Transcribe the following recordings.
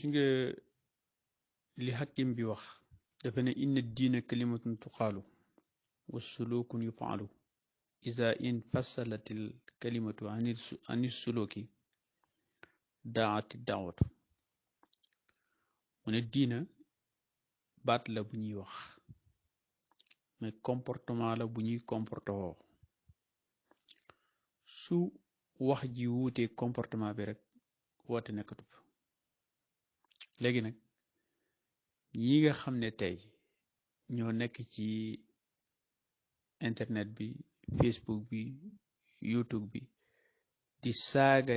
nga li hakim bi wax dafa ne inna diina kalimatun tuqaalu wa sulukun yufaalu iza in fasalatil kalimatu ani suluki daati daawatu mu ne diina baat la bu ñuy wax mais comportement la bu ñuy comporté woo su wax ji wuutee comportement bi rek woote nekkatu fa léegi nag ñi nga xam ne tey ñoo nekk ci internet bi Facebook bi YouTube bi di saaga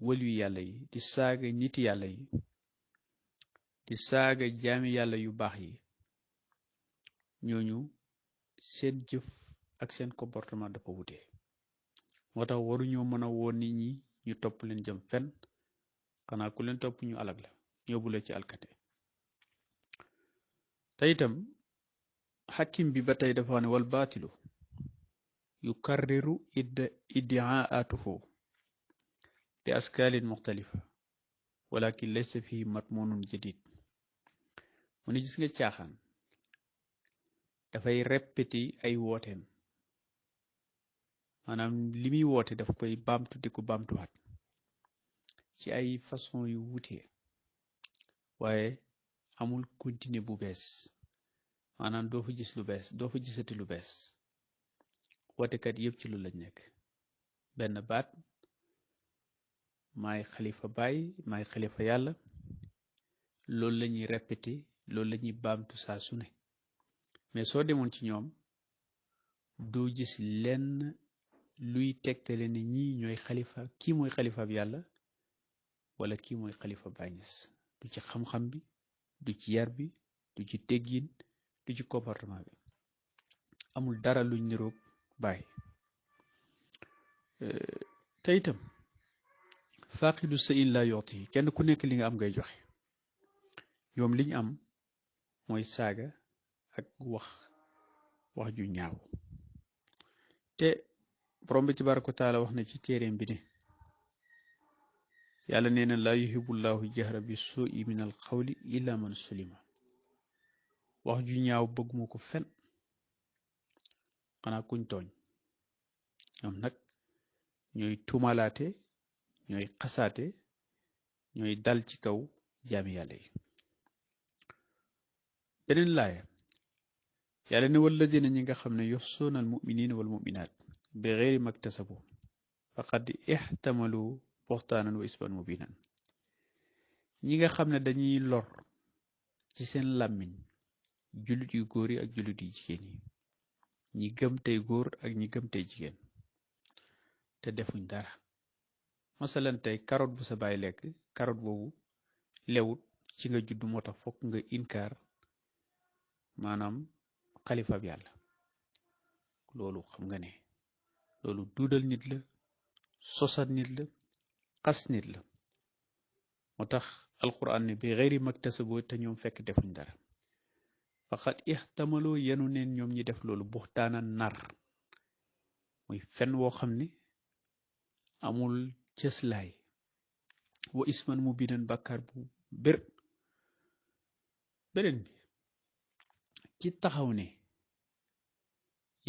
wëlu yàlla yi di saaga niti yàlla yi di saaga jaami yàlla yu baax yi ñooñu seen jëf ak seen comportement dafa wute moo tax waruñoo mën a woon nit ñi ñu topp leen jëm fenn xanaa ku leen topp ñu alag la ñóbbu la ci alkate te itam xakim bi ba tey dafa ne wal baatilu yukarriru iddiaatuhu bi askaalin muxtalifa walakin laysa fihi matmunun jadid mu ne gis nga caaxaan dafay répété ay wooteem maanaam li muy woote daf koy baamtu di ko baamtuwaat ci ay façon yu wuute waaye amul continue bu bees maanaam doo fa gis lu bees doo fa gisati lu bees wootekat yëpp ci lu lañ nekk benn baat maay xalifa baay maay xalifa yàlla loolu la ñuy répété loolu la ñuy baamtu saa su ne mais soo demoon ci ñoom doo gis lenn luy tegtale ne ñii ñooy xalifa kii mooy xalifa bi yàlla wala kii mooy xalifa Baay Ñas du ci xam-xam bi du ci yar bi du ci teggin du ci comportement bi amul dara luñ niroog baay te itam faaqidu sa in laa yooti kenn ku nekk li nga am ngay joxe ñoom liñ am mooy saaga ak wax ju ñaaw te borom bi tabaaraka wa taala wax na ci téeréem bi ne yàlla nee na laa yuhibbullahu jahra bi suu'i min al qawli illa man sulima wax ju ñaaw bëgguma ko fen xanaa kuñ tooñ ñoom nag ñooy tuumalaate ñooy xasaate ñooy dal ci kaw jaami yàlla yi beneen laaya yàlla ne walladina ñi nga xam ne yoxsoona al muminina wal muminaat bi xeyri maktasabu faqad ixtamalu buxtaanan wa isman mubinan ñi nga xam ne dañuy lor ci seen làmmiñ jullit yu góor yi ak jullit yu jigéen yi ñi gëm tey góor ak ñi gëm tey jigéen te defuñ dara masalan tey carotte bu sa baay lekk carotte boobu lewut ci nga judd moo tax fokk nga inkaar maanaam xalifa bi yàlla loolu xam nga ne loolu duudal nit la sosal nit la xas nit la moo tax alquran ne bi xeyri maktasabo te ñoom fekk defuñ dara faqat ixtamaloo yenu neen ñoom ñi def loolu buxtaana nar muy fen woo xam ne amul cëslaay wa isman mu binan bàkkaar bu bér beneen bi ci taxaw ne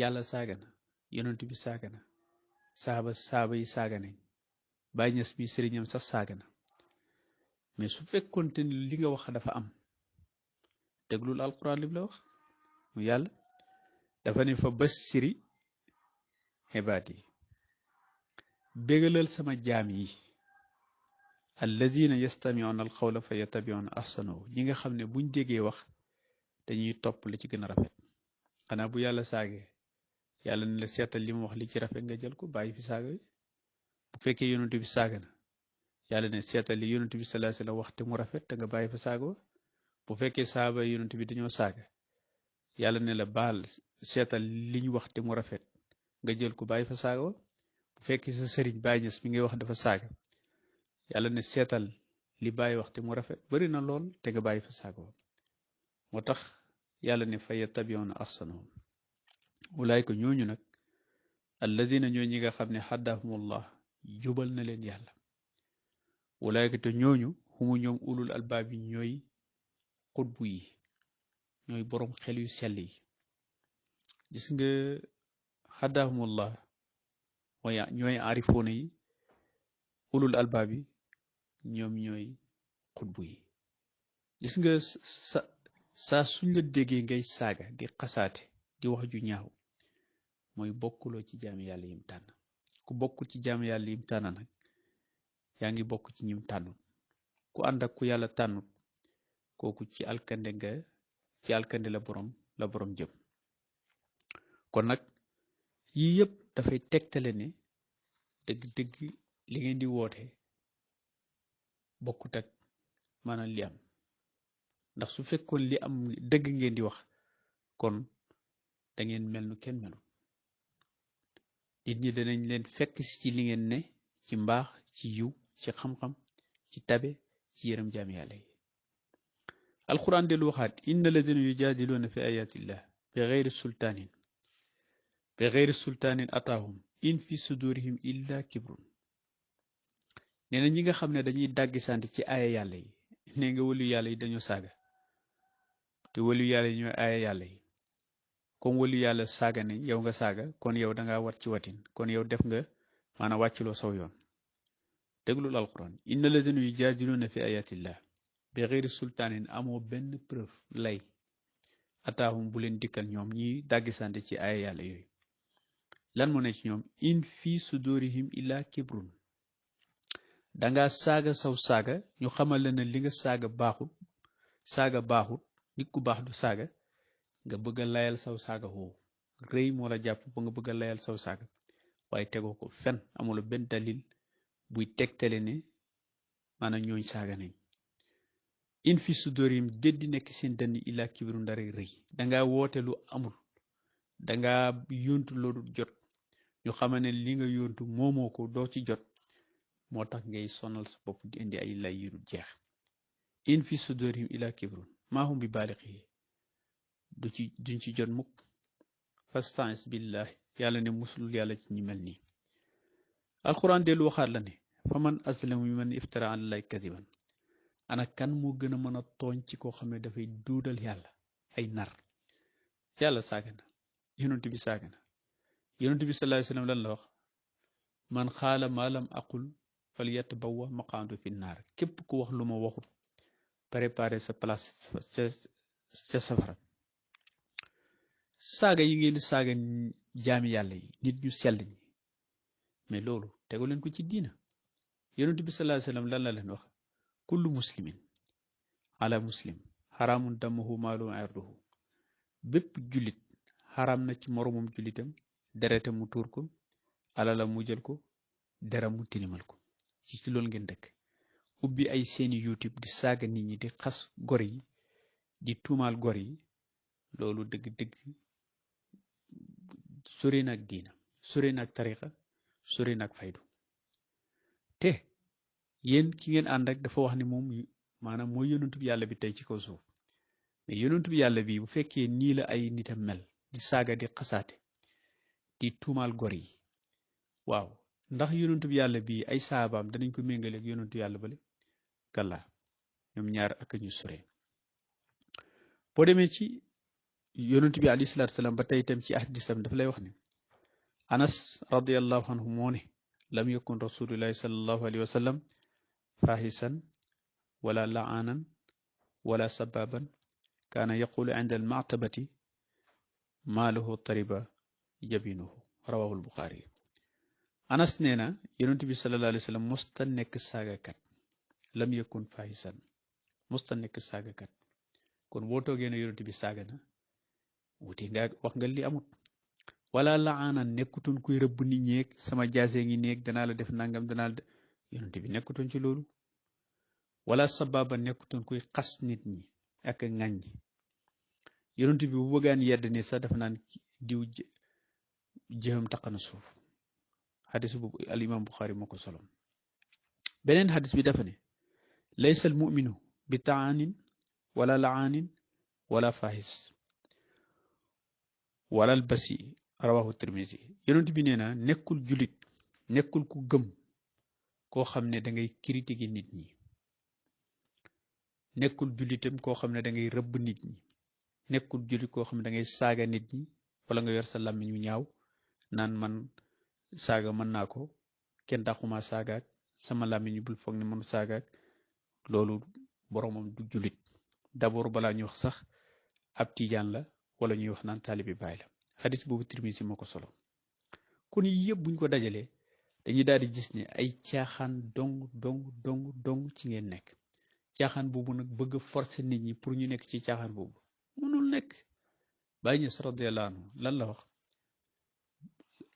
yàlla saaga na yonent bi saaga na saaba yi saaga nañ Baay Ñas bi sëriñam sax saaga na mais su fekkoonte ni li nga wax dafa am déglul alquran li la wax mu yàlla dafa ne fa bassiri xibaat yi bégalal sama jaam yi alladina yastamiuna alqawla fa yattabiuna ahsanahu ñi nga xam ne buñ déggee wax dañuy topp la ci gën a rafet xanaa bu yàlla saagee yàlla ne la seetal li mu wax li ci rafet nga jël ko bàyyi fi saaga yi bu fekkee yonent bi saaga na yàlla ne seetal li yonent bi sallallahu alayhi wasallam wax te mu rafet te nga bàyyi fa saaga wa bu fekkee saaba yonent bi dañoo saaga yàlla ne la baal seetal li ñu wax te mu rafet nga jël ko bàyyi fa saaga wa bu fekkee sa sëriñ Baay Ñas mi ngay wax dafa saaga yàlla ne seetal li bàyyi wax te mu rafet bari na lool te nga bàyyi fa saaga wa moo tax yàlla ne fa yattabiuna ahsanahum ulaayka ñooñu nag alladina ñoo ñi nga xam ne xaddahumullah jubal na leen yàlla ulaayka te ñooñu humu ñoom ulul albaab yi ñooy xutbu yi ñooy boroom xel yu sell yi gis nga hadahumullah mooy ñooy arifoona yi ulul albaab yi ñoom ñooy xutbu yi gis nga saa suñ la déggee ngay saaga di xasaate di wax ju ñaaw mooy bokkuloo ci jaami yàlla yim tànn ku bokkul ci jaami yàlla yim tànn nag yaa ngi bokk ci ñim tànnut ku ànd ak ku yàlla tànnut kooku ci alkande la borom jëm kon nag yii yëpp dafay tegtale ne dëgg-dëgg li ngeen di woote bokkut ak maanaam li am ndax su fekkoon li am dëgg ngeen di wax kon da ngeen mel nu kenn melut nit ñi danañ leen fekk ci li ngeen ne ci mbaax ci yiw ci xam-xam ci tabe ci yërëm jaami yàlla yi alquran del waxaat inna alladina yujadiluuna fi ayatillah bi gayri sultaanin ataahum in fi sudurihim illa kibrun nee na ñi nga xam ne dañuy dàggi sant ci aaya yàlla yi nee nga wëlu yàlla yi dañoo saaga te wëlu yàlla yi ñooy aaya yàlla yi comme wëlu yàlla saaga ne yow nga saaga kon yow danga wat ci watin kon yow def nga maanaam wàcculoo saw yoon déglul alquran inna alladina yujadiluuna fi ayatillah bi gayri sultaanin amoo benn preuve lay ataahum bu leen dikkal ñoom ñi dàggi sant ci aaya yàlla yooyu lan moo ne ci ñoom in fi sudurihim illa kibrun danga saaga saw saaga ñu xamal la ne li nga saaga baaxut nit ku baax du saaga nga bëgg a layal saw saaga woowu rëy moo la jàpp ba nga bëgg a layal saw saaga waaye tegoo ko fen amul benn dalil buy tegtale ne maanaam ñooñ saaga nañ in fi sudurihim déddi nekk seen dënn illa kibrun ndara rëy danga woote lu amul danga yóntu loolu jot ñu xamal ne li nga yóntu moomoo ko doo ci jot moo tax ngay sonal sa bopp di indi ay lay yu dul jeex in fi sudurihim ila kibrun maa hum bi baalixihi duñ ci jot mukk fasta'is billah yàlla ne musulul yàlla ci ñi mel nii alquran dellu waxaat la ne fa man azlamu mimman iftara ala llahi kadiban ana kan moo gën a mën a tooñ ci koo xam ne dafay duudal yàlla ay nar yàlla saaga na yonent bi saaga na yonent bi sallallahu alayhi wasallam lan la wax man xaala maa lam aqul fal yatabawwa maqaadu fi naar képp ku wax lu ma waxut préparer sa place ca safara saaga yi ngeen di saaga jaami yàlla yi nit ñu sell ñi mais loolu tegu leen ko ci diina yonent bi sallallahu alayhi wasallam lan la leen wax kullu muslimin ala muslim xaraamun damuhu maaluhu irduhu bépp jullit xaraam na ci moromum jullitam derete mu tuur ko alala mu jël ko dera mu tilimal ko ci loolu ngeen dëkk ubbi ay seeni YouTube di saaga nit ñi di xas gor yi di tuumaal gor yi loolu dëgg-dëgg sori na ak diina sori na ak tariqa sori na ak faydu te yéen ki ngeen ànd ak dafa wax ni moom maanaam mooy yonentu bi yàlla bi tey ci kaw suuf mais yonentu bi yàlla bi bu fekkee nii la ay nitam mel di saaga di xasaate di tuumaal gor yi waaw ndax yonentu bi yàlla bi ay saabaam danañ ko méngale ak yonentu yàlla bale kalla ñoom ñaar ak ñu sore boo demee ci yonentu bi alayhi salaatu salaam ba tey itam ci hadiisam dafa lay wax ne anas radiyallahu anhu moo ne lam yakun rasulullahi sallallahu alayhi wa sallam fahisan wala la'anan wala sababan kaana yaqulu inda almactabati maa lahu tariba jabinuhu rawahul buxaari anas nee na yonent bi sallallahu alayhi wa sallam mosta nekk saagakat lam yakun fahisan mosta nekk saagakat kon boo toogee ne yonent bi saaga na wuti nga wax nga li amut wala la'anan nekkutoon kuy rëbb nit ñeeg sama jaasee ngi néeg danaa la def nangam danaa la yonent bi nekkutoon ci loolu wala sababa nekkutoon kuy xas nit ñi ak ŋàññ yonent bi bu bëggaan yedd ni sax dafa naan diw jëxam taq na suuf xadis boobu al imam Buxaari moo ko solo beneen xadis bi dafa ne laysa al muminu bi taanin wala laanin wala fahis wala al basi rawahu Tirmisi yonent bi nee na nekkul julit nekkul ku gëm koo xam ne da ngay critiquer nit ñi nekkul jullitam koo xam ne da ngay rëbb nit ñi nekkul jullit koo xam ne da ngay saaga nit ñi wala nga yor sa làmmiñ wu ñaaw naan man saaga mën naa ko kenn taxuma saagaak sama làmmiñ bul foog ne mënu saagaak loolu boromam du jullit d'abord balaa ñu wax sax ab tijaan la wala ñuy wax naan taalibi baay la xadis boobu Tirmisi moo ko solo kon yii yëpp buñ ko dajalee dañuy daal di gis ne ay caaxaan dong ci ngeen nekk caaxaan boobu nag bëgg a forcer nit ñi pour ñu nekk ci caaxaan boobu mënul nekk Baay Ñas radiyallahu anhu lan la wax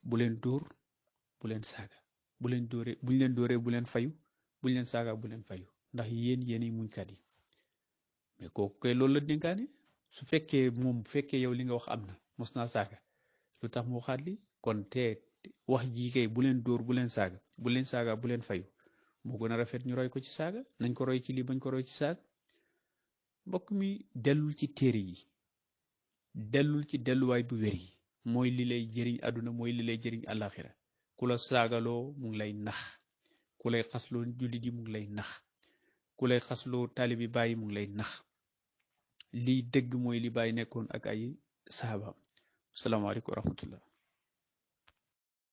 bu leen dóor bu leen saaga bu leen dóoree buñ leen dóoree bu leen fayu buñ leen saaga bu leen fayu ndax yéenay muñkat yi mais kooku kay loolu la dénkaane su fekkee moom bu fekkee yow li nga wax am na mos naa saaga lu tax mu waxaat li kon te wax jii kay bu leen dóor bu leen saaga bu leen fayu moo gën a rafet ñu roy ko ci saaga nañ ko roy ci lii bañ ko roy ci saaga mbokk mi dellul ci téere yi dellul ci delluwaay bu wér yi mooy li lay jëriñ àdduna mooy li lay jëriñ àllaaxira ku la saagaloo mu ngi lay nax ku lay xasloo jullit yi mu ngi lay nax ku lay xasloo taalibi bàyyi mu ngi lay nax liy dëgg mooy li bàyyi nekkoon ak ay sahabaam asalaamaaleykum wa rahmatullah